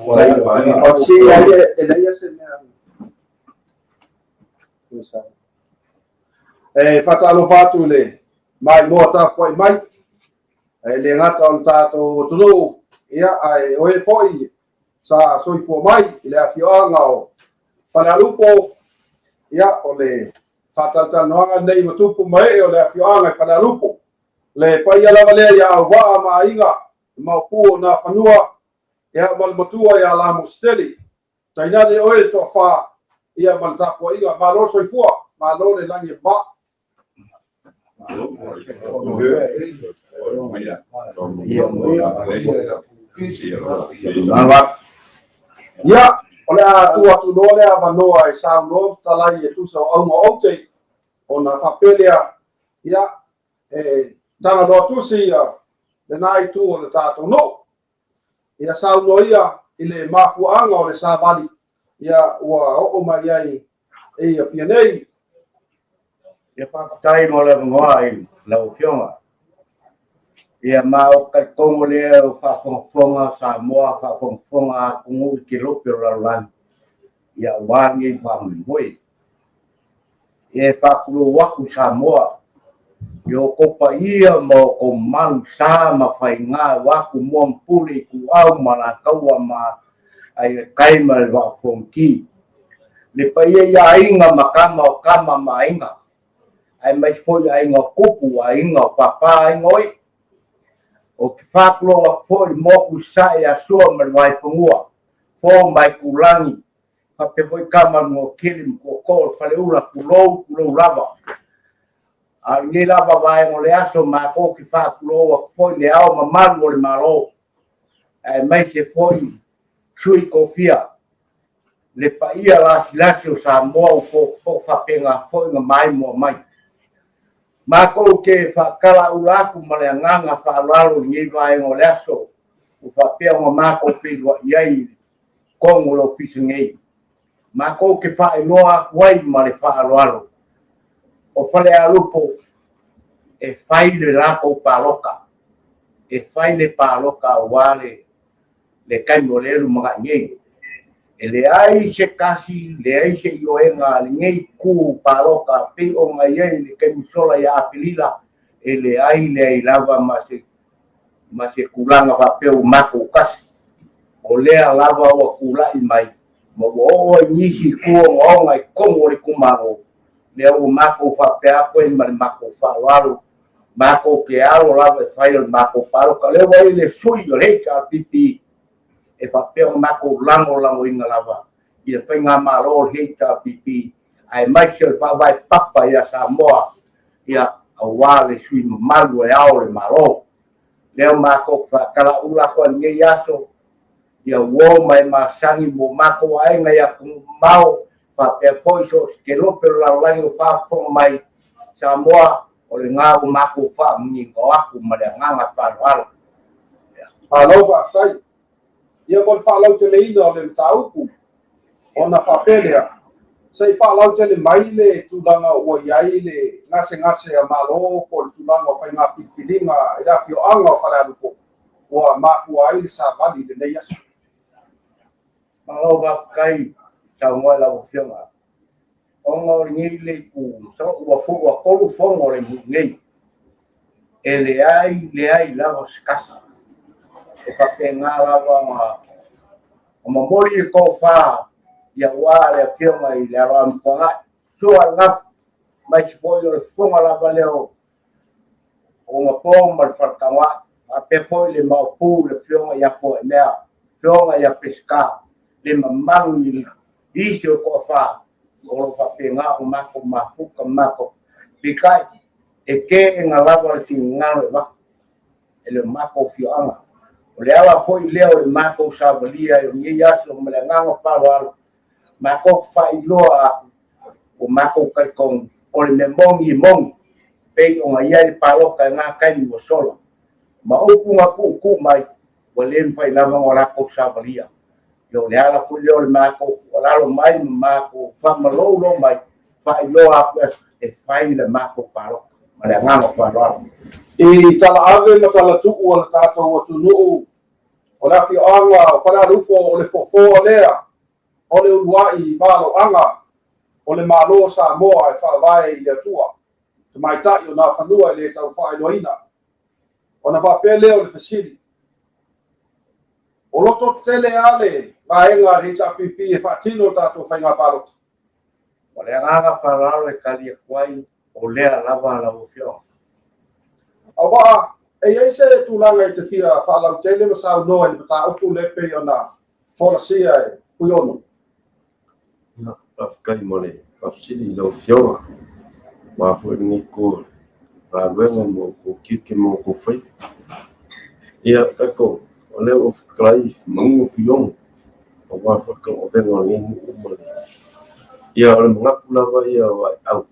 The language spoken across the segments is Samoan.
E leai se mea. E faatalofa atu i le maimoa tapuai mai, e le gata o le tatou atunuu, ia, ae o e foi sa soifua mai i le afioaga o Falealupo, ia, o le faatalatalanoaga lenei ma tupu ma ee o le afioaga i Falealupo. Le paia lava lea ia Auvaa ma Aiga, le Maopu o Nafanua, ia, ma le matua ia Lamositele. Tainane oe le toafa, ia ma le tapuaiga. Malo le soifua, malo le lagi e mama. Ia, o le a tuu atu loa le avanoa e saunoa ma fetalai e tusa o auga o aute, ona faapea lea, ia, e tagaloa tusi ia lena itu o le tatou nuu. Ia saunoa ia i le mafuaaga o le savali, ia ua oo mai ai i Apia nei. Ia faafetai mo le avanoa i lau Afioga. Ia ma ou te talitonu lea o faafogafoga Samoa, faafogafoga atunuu i kelope o le lalolagi, ia aua lenei faamoemoe. E faatulou atu i Samoa i o outou paia ma o outou mamalu, sa ma faiga aua Tumua ma Pule, Ituau ma Alataua ma Aiga i le Tai ma le Vaa o Fonoti. Le paia i aiga ma tama o tama ma aiga, aemaise foi aiga o tupu, aiga o papa, aiga o i'i. Ou te faatulou atu foi i le motu i Sasae ia Sua ma le Vaifanua, Fofo ma Aitulagi, faapea foi tama a le Manuatele ma Tootoo o le Faleula, tulou, tulou lava. A o lenei lava vaega o le aso, matou te faatulou atu foi i le Ao mamalu o le Malo, aemaise foi sui tofia, le paia lasilasi o Samoa ua tootoo faapena foi ona maimoa mai. Matou te faatalaula atu ma le agaga faaaloalo i lenei vaega o le aso ua faapea ona matou feiloai ai i totonu o le ofisa nei. Matou te faailoa atu ai ma le faaaloalo, o Falealupo e fai le latou palota, e fai le palota aua le le taimi o lea e lumanai nei. E leai se kasi, leai se ioega a lenei itu palota pei ona i ai le taimi sola ia Aperila, e leai leai lava ma se ma se tulaga faapea ua matou kasi. O lea lava ua tulai mai ma ua oo ai nisi i tua ogaoga i totonu o le itumalo, lea ua matou faapea atu ai ma le matou faaaloalo, matou te alo lava e fai o le matou palota. O lea ua i ai le sui o le HRPP e faapea ona matou lagolagoina lava i le faigamalo o le HRPP, aemaise o le faavae papa ia Samoa, ia, aua le sui mamalu e ao o le Malo. Lea matou te faatalaula atu ai i lenei aso, ia uo ma e masani mo matou aiga i atunuu mamao, faapea foi so o se kelope o le lalolagi o faafofoga mai, Samoa, o lena ua matou faamanino atu ma le agaga faaaloalo. Malo faafetai. Ia mo le faalauteleina o le mataupu, ona faapea lea, se i faalautele mai le tulaga ua i ai le gasegase a Malo po o le tulaga o faiga filifiliga i le afioaga o Falealupo ua mafua ai le savali i lenei aso. Malo faafetai saunoa i lau Afioga. Ona o lenei le itu, ua ua tolu fono o le nuu nei. E leai, leai lava se kasi. E faapena lava ona momoli le tofa aua le Afioga i le Alo a Mutuanai. Sua le gafu, aemaise foi o le fofoga lava lea o Ugapo ma le Faletauai, faapea foi le Maopu, le Afioga ia Foaimea, Afioga ia Peseta, le mamalu i isi o toafa o lo o faapena ona matou mafuta ma matou. Peitai, e teena lava le finagalo e avatu e le matou afioaga. O le ala foi lea o le matou savalia ai o lenei aso ma le agaga faaaloalo, matou te faailoa atu ua matou talitonu o le mea moni e moni, pei ona i ai le palota i na taimi ua sola. Ma upu na tuutuu mai, ua le mafai lava ona latou savalia. Ia o le ala foi lea o le matou tuualalo mai ma matou faamaloulo mai, faailoa atu e fai le matou palota ma le agaga faaaloalo. I talaave ma talatuu o le tatou atunuu, O le afioaga o Falealupo o le fofoa lea o le uluai valoaga o le Malo o Samoa e faavae i le Atua, Tamaitai o Nafanua e le tau faailoaina. Ona faapea lea o le fesili, o loto tele lava le vaega a le HRPP e faatino le tatou faiga palota? O le agaga faaaloalo e tali atu ai, o lea lava lau Afioga. Auvaa, e i ai se tulaga e te fia faalautele ma saunoa i le mataupu lea pei ona folasia e Fuiono? Faafetai mo le faafesili i lau Afioga, aua foi lenei itu o le galuega ma outou tiute ma outou faiva. Ia, tatou, o lea ua fetalai manino Fuiono, aua foi le tauavega o lenei nuu ma le... Ia, o le manatu lava ia o Aeau,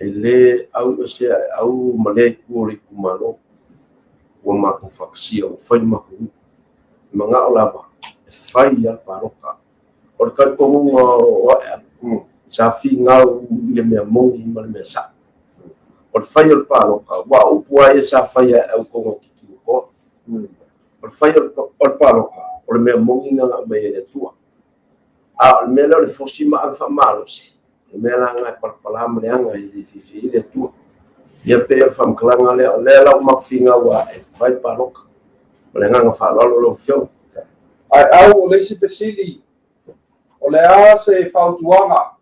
e le au ese Aeau ma lea itu o le itumalo, ua matou faatasia ua fai le matou nuu. E manao lava e fai lava le palota. O le talitonuga o Aeau, sa finau i le mea moni ma le mea sa'o. O le fai o le palota, aua o upu lava ia sa fai e Aeau i totonu o Titimaea. O le fai o le palota, o le mea moni lena na aumai e le Atua. A o le mea lea o le fosi ma ave faamalosi, o le mea la lena e palapala ma leaga e le fiafia ai le Atua. Ia pei o le faamatalaga lea, o lea la ua matou finau lava e fai palota. Ma le agaga faaaloalo lau Afioga. Ae au o le isi fesili, o le a se fautuaga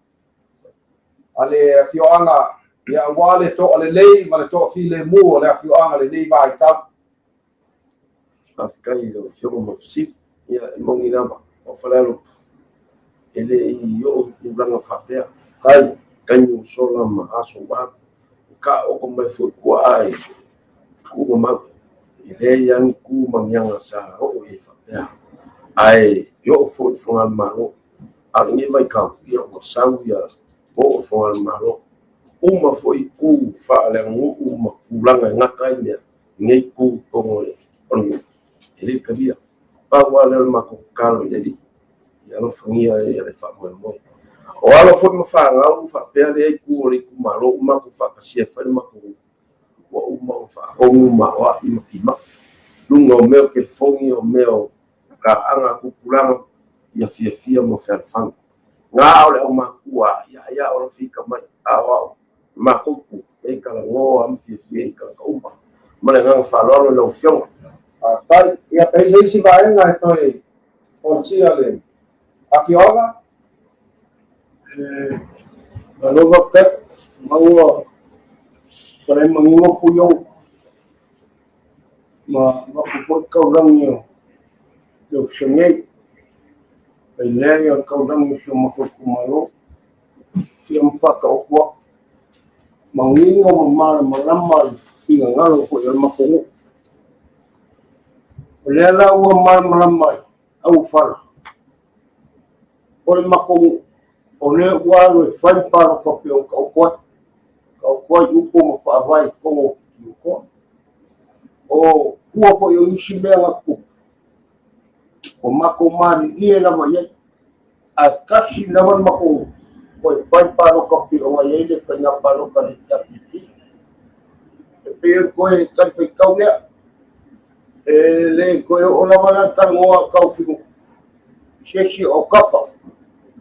a le afioaga ia aua le toalelei ma le toafilemu o le afioaga lenei vaitau? Faafetai i lau Afioga mo le fesili. Ia, e moni lava, o Falealupo, e le i oo i tulaga faapea. Tai. Taimi ua sola ma aso ua alu, ua taooto mai foi tuaa i tuuga mau. E leai lava ni tu ma ni aga sa oo i ai faapea. Ae i oo foi i Fogalemalo. A o lenei vaitau, ia ua sau ia ua oo i Fogalemalo. Uma foi tu faaleaganuu ma tulaga e gata ai mea, lenei tu i totonu o le nuu, e le talia. Pau lava lea o le matou tatalo i le Alii, ia alofagia ia le faamoemoe. O alo foi ma fanau faapea lea itu o le itumalo ua matou faatasia e fai le matou nuu, ua uma ona faatonu ma aoai ma timai. Luga o mea o telefoni, o mea o taaga tupulaga, ia fiafia ma fealofani. Na o le aumatua, ia ai a o la fika mai, a o au, matou tu, e talanoa ma fiafia i tagata uma. Ma le agaga faaaloalo i lau Afioga. Faafetai. Ia, pe i se isi vaega e toe folasia le afioaga? Malo faafetai. Maua fetalai manino Fuiono ma mapu foi taulagi o le ofisa nei. E leai o le taulagi o si o matou itumalo. Ia ma faataoto atu. Manino ma malamalama le finagalo foi o le matou nuu. O lea la ua malamalama ai auofala o le matou nuu, o lea ua alu e fai le palota pei ona taoto ai. Taoto ai upu ma faavae i totonu o Titimaea. O tua foi o nisi mea na tutupu, ua matou malilie lava i ai. Ae tasi lava le matou toe fai palota pei ona i ai le faiga palota a le HRPP. E pei o le toe talifuaitau lea. E le toe oo lava la le talanoa a Taofinuu i se isi o autafa,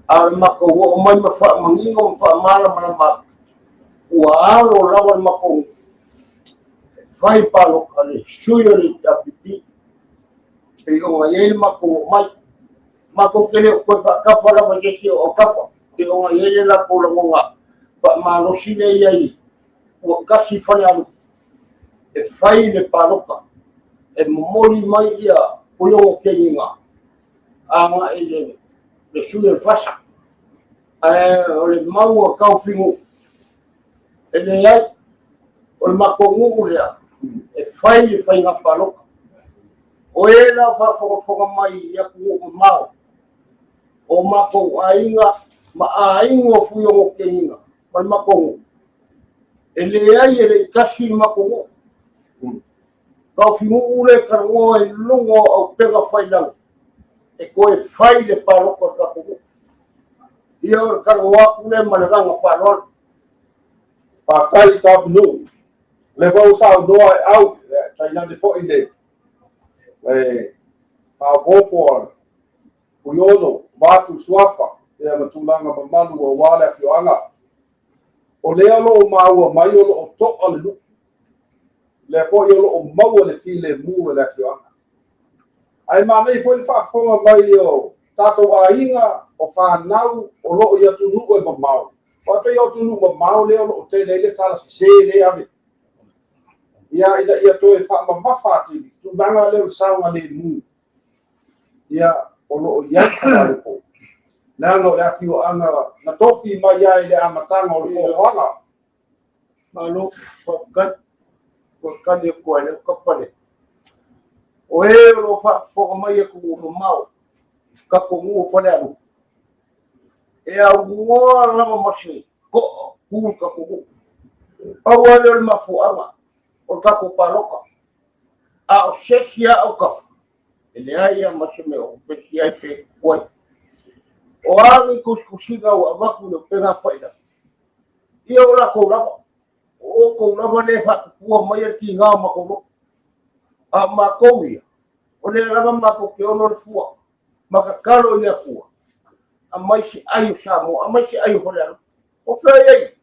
a o le matou oo mai ma faamanino ma faamalamalama atu, ua alo lava le matou nuu e fai palota a le sui o le HRPP pei ona i ai le matou oo mai. Matou te le o toe faatafa lava i se isi o autafa, pei ona i ai le latou lagona faamalosi lea i ai, ua tasi Falealupo e fai le palota, e momoli mai ia Fuiono Keniga agai i le sui o le FASA. Ae o le mau a Taofinuu, e leai, o le matou nuu lea e fai le faiga palota. O e la faafogafoga mai i atunuu mamao, o matou aiga ma aiga o Fuiono Keniga ma le matou nuu, e leai e le i tasi le matou nuu. Taofinuu le talanoa i luga o aupega faiilagi e toe fai le palota o le tatou nuu. Ia o le talanoa atu lea ma le agaga faaaloalo. Faafetai i Taofinuu. O lea foi ua saunoa e au, tainane foi le Le faaopoopo a Fuiono, vaeatu suafa, ia ma tulaga mamalu aua le afioaga. O lea o lo o maua mai o lo o toa le nuu, lea foi o lo o maua le filemu e le afioaga. Ae manaia foi le faafofoga mai o tatou aiga, o fanau o lo o i atunuu e mamao, aua e pei o atunuu mamao lea o lo o tele ai le tala sese lea e ave, ia, ina ia toe faamamafa atili tulaga lea o le saogalemu, ia, o lo o i ai Falealupo, leaga o le afioaga na tofi mai ai i le amataga o le foafoaga. Malo, faafetai. Ua tali atu ai lea kapa lea. O e o lo o faafofoga mai atunuu mamao, tatou nuu o Falealupo, e aunoa lava ma se toa tu le tatou nuu. Pau lava lea o le mafuaaga o le tatou palota. A o se isi lava o tafa, e leai lava ma se mea o pesi ai pe tupu ai. O a ni tusitusiga ua avatu i le upega tafailagi, ia o latou lava. O outou lava lea e faatupua maia le tiga o matou loto. A o matou ia, o lea lava matou te ono le fua ma tatalo i le Atua, aumai se ai o Samoa, aumai se ai o Falealupo. O fea e i ai?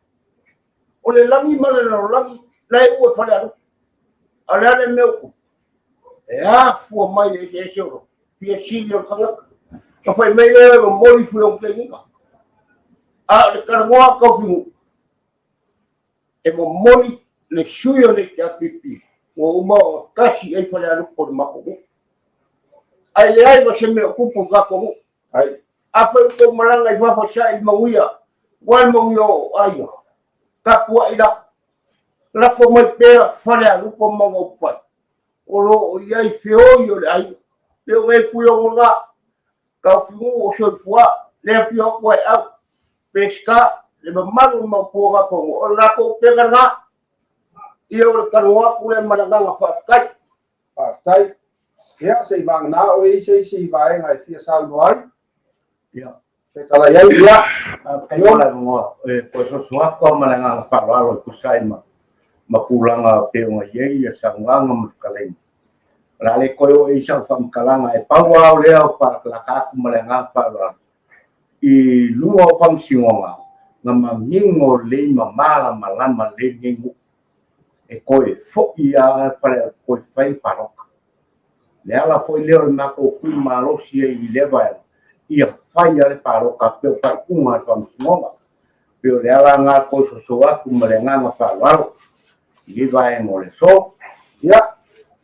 O le lagi ma le lalolagi la e ua e Falealupo. A o le a le mea ua tupu? E afua mai le eseese o loto, fia sili o le tagata. Ona fai mai lea e momoli Fuiono. A o le talanoa a Taufinuu, e momoli le sui o le HRPP ua uma ona tasi i ai Falealupo i le matou nuu. Ae leai ma se mea o tupu i le tatou nuu. Ai. Afai ua tou malaga i fafo e saili manuia, aua le manuia o aiga, tapuai la, lafo mai pea Falealupo ma ona upufai o lo o i ai feoi o le aiga. Pe o e Fuiono la, Taufinuu o Soifua, le afio atu ai au, Peseta, le mamalu o le mau Tulafono, o le latou upega lena. Ia o le talanoa atu lea ma le agaga faafetai. Faafetai. Ia, se i vagana o i ai se isi vaega e fia saunoa ai. Ia. Fetalai ai, ia. Faafetai mo le avanoa. E toe soso atu lava ma le agaga faaaloalo e tusa ai ma ma tulaga e pei ona i ai ia saunoaga ma fetalaiga. O le a le toe oo i ai sau faamatalaga, e pau lava o lea o faalakalaka atu ma le agaga faaaloalo i luga o faamasinoga na manino lelei ma malamalama lelei lenei nuu e toe foi lava le fale toe fai le palota. Le ala foi lea o le matou tui malosi ai i lea vaega, ia fai lava le palota pei o faaiuga a le faamasinoga. Pei o le ala lena toe soso atu ma le agaga faaaloalo i lenei vaega o le aso. Ia,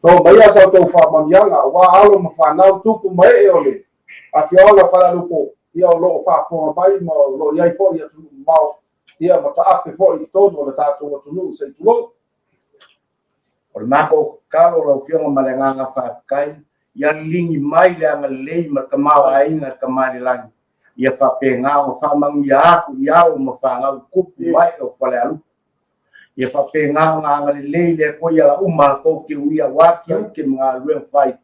to maia sa outou faamanuiaga aua alo ma fanau, tupu ma ee o le afioaga o Falealupo, ia o lo o faafofoga mai ma o lo o i ai foi i atunuu mamao, ia ma taape foi i totonu o le tatou atunuu se i tulou. O le matou tatalo lau Afioga ma le agaga faafetai, ia liligi mai le agalelei ma le tamaoaiga i le Tama i le Lagi, ia faapena ona faamanuia atu i alo ma fanau i tupu ma ee o Falealupo. Ia faapena ona agalelei le Atua i ala uma a tou tiuia aua tiute ma galuega fai,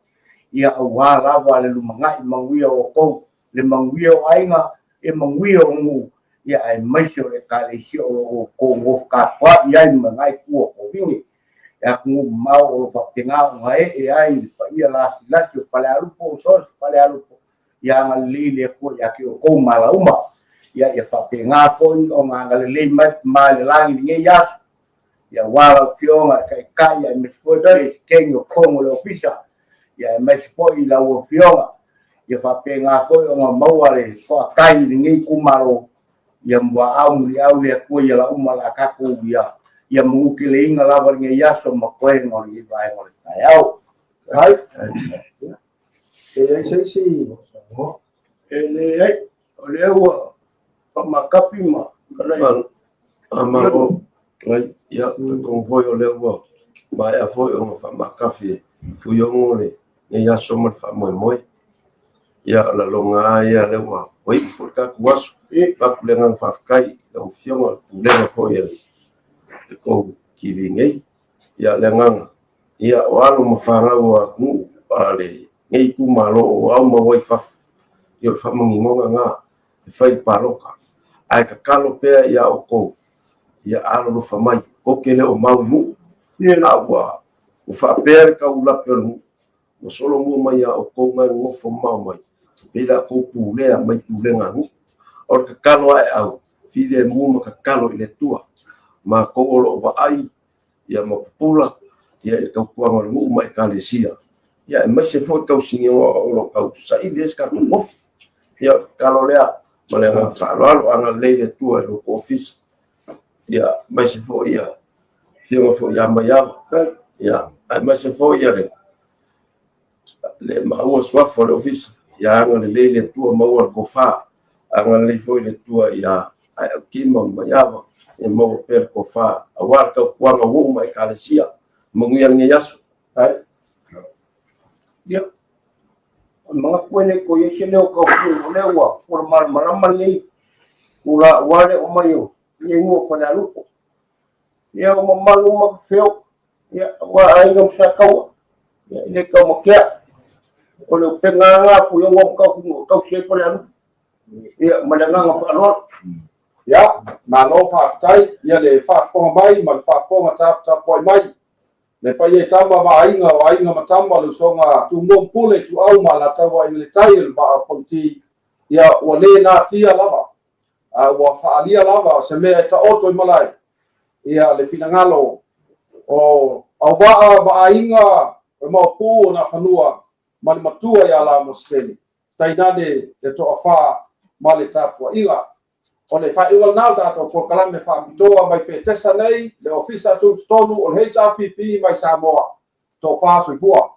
ia aua lava le lumanai manuia o outou, le manuia o aiga, le manuia o nuu, ia aemaise o le Ekalesia o lo o outou nofo tapuai ai ma lena itu o Kovine. E atunuu mamao o lo o faapena ona ee ai le paia lasilasi o Falealupo, o so o se Falealupo, ia agalelei le Atua ia te outou ma ala uma. Ia, ia faapena foi ona agalelei mai le Tama i le Lagi i lenei aso, ia aua lau Afioga i le Taitai aemaise foi le Peresetene o totonu o le Ofisa, ia aemaise foi lau Afioga, ia faapena foi ona maua le toatai i lenei itumalo, ia muaau muliau le Atua i ala uma o le a tatou ia, ia manuteleina lava lenei aso ma toega o lenei vaega o le taeao. Ai. E i ai se isi? E leai, o lea ua faamatafi ma kalai. Malo, ai, ia, talitonu foi o lea ua maea foi ona faamatafi e Fuiono lenei aso ma le faamoemoe. Ia, o le lagona lava ia lea ua iu foi le tatou aso. Avatu le agaga faafetai i lau Afioga, le Pulega foi a le tou TV nei. Ia, le agaga, ia, o alo ma fanau a atunuu a lenei itumalo o au ma i fafo, ia o le faamaninoga lena e fai le palota. Ae tatalo pea ia outou, ia alolofa mai, tou te le o mau nuu, a ua faapea le taulape o le nuu. Ua solomua mai ia outou ma e nonofo mamao mai, pei la outou pulea mai pulega a nuu. O le tatalo ae au, filemu ma tatalo i le Atua. Matou o lo o vaai ia ma pupula ia i le tautuaga o le nuu ma ekalesia, ia aemaise foi tausiga o lo o tau saili ai se tatou ofi. Ia o le tatalo lea ma le agaga faaaloalo, agalelei le Atua i lo outou ofisa. Ia aemaise foi ia afioga foi ia Maiava, ia aemaise foi ia le le maua suafa o le ofisa, ia agalelei le Atua maua le tofa, agalelei foi le Atua ia Aeautima ma Maiava, ia maua pea le tofa aua le tautuaga o nuu ma ekalesia. Manuia lenei aso. Ia, o le manatu e le toe i ai se leo o tau o lea ua fola malamalama lenei tulaga aua le oo mai o lenei nuu o Falealupo. Ia, o mamalu ma feo, ia, aua aiga ma Sataua, ia, e le taumatea. O le upega lava lena a Fuiono ma Taufinu e tausi ai Falealupo. Ia, ma le agaga faaaloalo. Ia, malo faafetai ia le faafofoga mai ma le faafofoga taputapuai mai. Le paia i Tama ma Aiga, o Aiga ma Tama, le usoga a Tumua ma Pule, Ituau ma Alataua, Aiga i le Tai, o le Vaa o Fonoti, ia ua le natia lava, a ua faaalia lava se mea e taoto i malae, ia le finagalo o auvaa ma aiga o le Maopu o Nafanua ma le matua ia Lamositele, tainane le toafa ma le tapuaiga. O le faaiuga lena o le tatou polokalame faapitoa mai Petesa nei, le Ofisa Tutotonu o le HRPP mai Samoa. Tofa soifua.